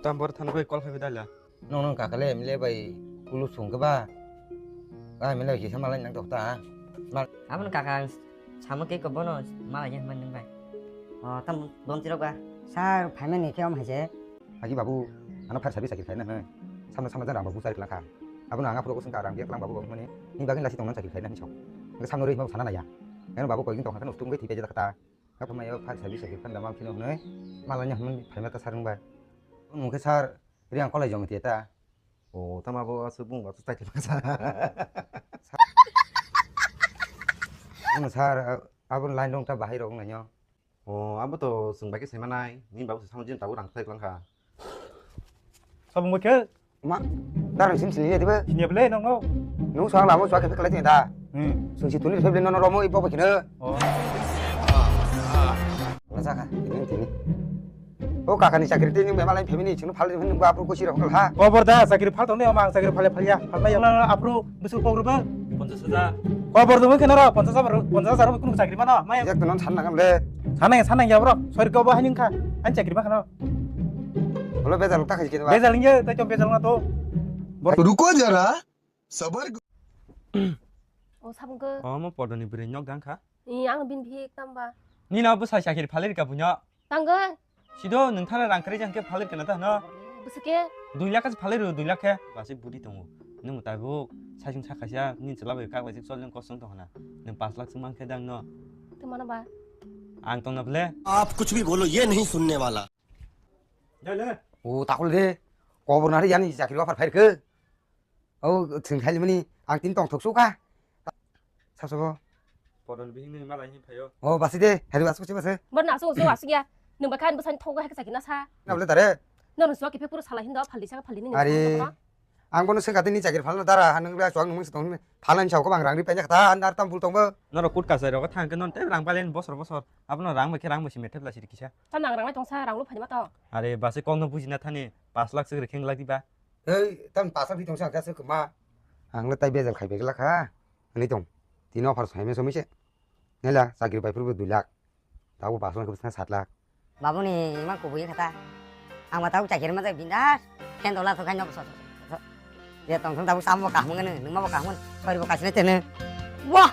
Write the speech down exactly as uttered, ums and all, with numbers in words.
Tam bor than bai call khai dala. Nong nong kakale M L A bai kulu sung ke ba. Ka M L A kisa malai nang tok ta. Aboni kaka ang samo ke ko bono malai yang man nang bai. O tam don tirok ba. Sir, phaimani khe om haise. Agi babu, ano fire service sakir khaina hwnwi. Samno samno jang rang babu chari khlakha. Abono ang aphuru kusung ka rang biya klang babu mani. Ni bagin lasi tongna sakir khaina ni sok. Nge samno rwi ma sana naya. Nge babu koigin tongkha kan ustung bai thipe jada khata. Ka phamai fire service sakir khan dama phino hwnwi. Malanya hwnwi phaima ta sarung bai. Mungkhe sir, riang kolai jong tiya ta. O tama bo asu bung ba tu tai ma sa. Bung sir, abun line long ta bahai rok nanya. O abo to sung bai khe sai manai. Ni babu samo jin tabu rang sai klang kha. Sabung bai khe? Ma, darang sim sini ya diba? Sini ya bele nong no. Nung suang lamo suang khe khlai da. Hmm. Sung si tuni rep le nono romo ipo bakino. Oh. Masa kha, ini tini. O kaka ni chakri tini memang lain family sini phal ni gua apru kusi rok ha. Kobor da chakri phal tong ni omang chakri phal phal ya. Phal ya. Apru bisu kok ruba. Ponchas hajar. Kobor dong khe noro ponchas hajar, ponchas hajar kunu chakri mano. Mai. Jak non san nangam le. Sanang sanang ya bro. Sorry ko bo haning kha. An chakri ma khano. Bolo bejal ta khai khe ba. Bejal nge ta chom bejal na to. Bor. Ruko jara. Sabar. O sabung ko. O mo podoni bwrwi nyok dang kha. Ni ang bin bhi tamba. Ni na bwsai sakir phalir ka bunya. Tangga. Sido nung thana rang kari jang ke phalir kana ta no. Bwsake. Dui lakh as phalir dui lakh khe. Basi budi tongo. Nung mutai bu saisung sakhasia ni chwla bai kak bai chol nung kosong tong hana. Nung pas lakh sung mang khe dang no. Te mano ba. Ang tong na ble. आप कुछ भी बोलो, ये नहीं सुनने वाला। Dale. O takul de. Kobor nari yani sakir wa phar phair ke. O thwng khaili mani ang tin tong thok suka. Sasabo. Podon bihing ni malai hin phayo. O basi de, hari basi kuchi basi. Bor na asung asung asung ya. Nung ba khan bwsani thogo hai kachaki na sa. Na bole dare. Nono suwa kipe puro sala hindo phaldi saka phaldi ni. Ari. Ang bono sengkha tini chakir phalna dara hanung bia chuang nung tong phalan chau ko bang rang ri penya kata andar tam bul tong bo. Noro kut kasai rogo thang ke non te rang balen bosor bosor. Abono rang bai khe rang bai si methe bla siri kisa. Tam nang rang lai tong sa rang lo phani ma tong. Are basi kong no bujina thani pas lakh sik rekheng lagi ba. Hei, tam pasal bhi tongsa kasa kuma. Ang le tai bejal khai begla kha. Ani tong. Tino phar sai me somi se. Nela chakri bai phuru dui lakh. Tabo pasal ko sat lakh. Babuni ima kubui kha ta. Ang ma tau chakri ma jai bindas. Ken dola so khai no so. Je tong thung tabo samo kahmung ne, numa bo kahmung. Sori bo kasne tene. Wah!